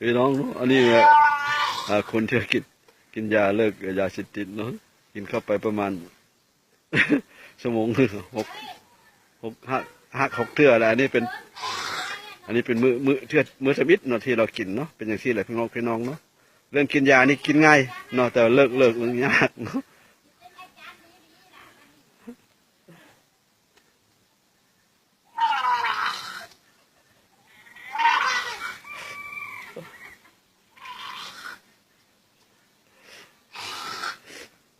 ພີ່ນ້ອງເນາະ ອັນນີ້ແຫຼະ ອ່າ ຄົນທີ່ກິນ ກິນຢາເລີກຢາເສບຕິດເນາະ ກິນເຂົ້າໄປປະມານ ຊົ່ວໂມງ ຫົກ ຫົກ ຫັກ ຫົກເທື່ອແລ້ວ. ອັນນີ້ເປັນ ອັນນີ້ເປັນມື້ ມື້ເທື່ອ ມື້ທຳອິດເນາະ ທີ່ລາວກິນເນາະ. ເປັນຈັ່ງຊີ້ແຫຼະ ພີ່ນ້ອງ ພີ່ນ້ອງເນາະ. ເລື່ອງກິນຢານີ້ກິນງ່າຍເນາະ ແຕ່ວ່າເລີກ ເລີກ ເລີກຍາກເນາະ.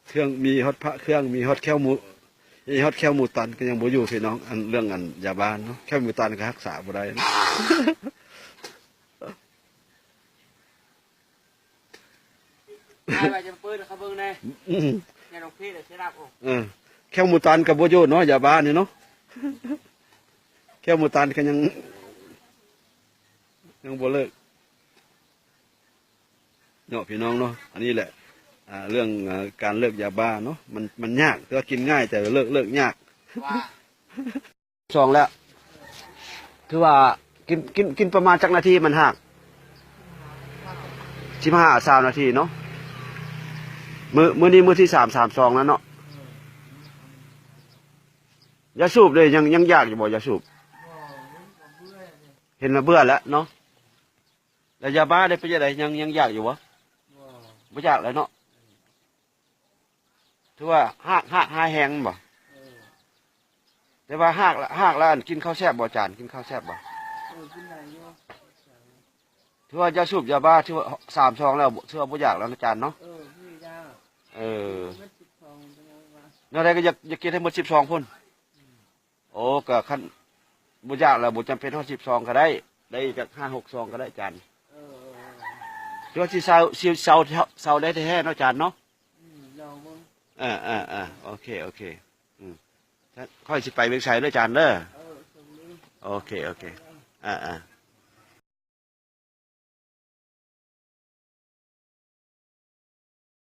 ເຄື່ອງ ມີຮອດພະເຄື່ອງ ມີຮອດແຂ້ວໝູ ມີຮອດແຂ້ວໝູຕັນກໍຍັງບໍ່ຢູ່ພີ່ນ້ອງ. ອັນເລື່ອງອັນຢາບ້າເນາະ ແຂ້ວໝູຕັນກໍຮັກສາບໍ່ໄດ້ເນາະ. ໄດ້ວ່າຈະເປີດໃຫ້ເຂົາເບິ່ງແດ່ ອືມ ແນວນ້ອງເພດເສຍຫຼັກອອກ ເອີ ແຂ້ວໝູຕັນກໍບໍ່ຢູ່ເນາະ ຢາບ້ານີ້ເນາະ ແຂ້ວໝູຕັນກໍຍັງ ຍັງບໍ່ເລີກເນາະ ພີ່ນ້ອງເນາະ. ອັນນີ້ແຫຼະ ອ່າ ເລື່ອງ ອ່າ ການເລີກຢາບ້າເນາະ ມັນ ມັນຍາກ ແຕ່ວ່າກິນງ່າຍ ແຕ່ເລີກ ເລີກຍາກ. ວ່າ ສອງແລ້ວ ຖືວ່າກິນ ກິນ ກິນປະມານຈັກນາທີມັນຮາກ? ສິບຫ້າ ຊາວນາທີເນາະ. ມື້ ມື້ນີ້ມື້ທີສາມ ສາມຊອງແລ້ວເນາະ. ຢາສູບເດ້ ຍັງ ຍັງຢາກຢູ່ບໍ່ ຢາສູບ? ເຫັນລະເບື່ອແລ້ວເນາະ. ແລ້ວຢາບ້າເດ້ ເປັນຈັ່ງໃດ ຍັງ ຍັງຢາກຢູ່ບໍ່? ບໍ່ ບໍ່ຢາກແລ້ວເນາະ. ຖືວ່າຮາກ ຮາກຮ້າຍແຮງແມ່ນບໍ່? ເອີ ແຕ່ວ່າຮາກ ຮາກລະ ອັນ ກິນເຂົ້າແຊບບໍ່ອາຈານ? ກິນເຂົ້າແຊບບໍ່? ເອີ ກິນໄດ້ຢູ່. ຖືວ່າຢາສູບຢາບ້າ ຖືວ່າສາມຊອງແລ້ວ ຖືວ່າບໍ່ຢາກແລ້ວນະອາຈານເນາະ. ເອີ ບໍ່ຢາກ. ເອີ ແນວໃດກໍຢາກ ຢາກກິນໃຫ້ໝົດສິບຊອງພຸ້ນ. ໂອ້ ກໍຄັນບໍ່ຢາກແລ້ວ ບໍ່ຈຳເປັນຮອດສິບຊອງກໍໄດ້ ໄດ້ຈັກຫ້າຫົກຊອງກໍໄດ້ອາຈານ. ເອີ ແຕ່ວ່າຊິເຊົາ ຊິເຊົາ ເຊົາໄດ້ແທ້ໆເນາະອາຈານເນາະ. ອືມ ລອງເບິ່ງ. ເອີໆໆ ໂອເຄ ໂອເຄ. ອືມ ຂ້ອຍຊິໄປວຽງໄຊເດີອາຈານເດີ. ເອີ ໂອເຄ ໂອເຄ. ເອີໆ.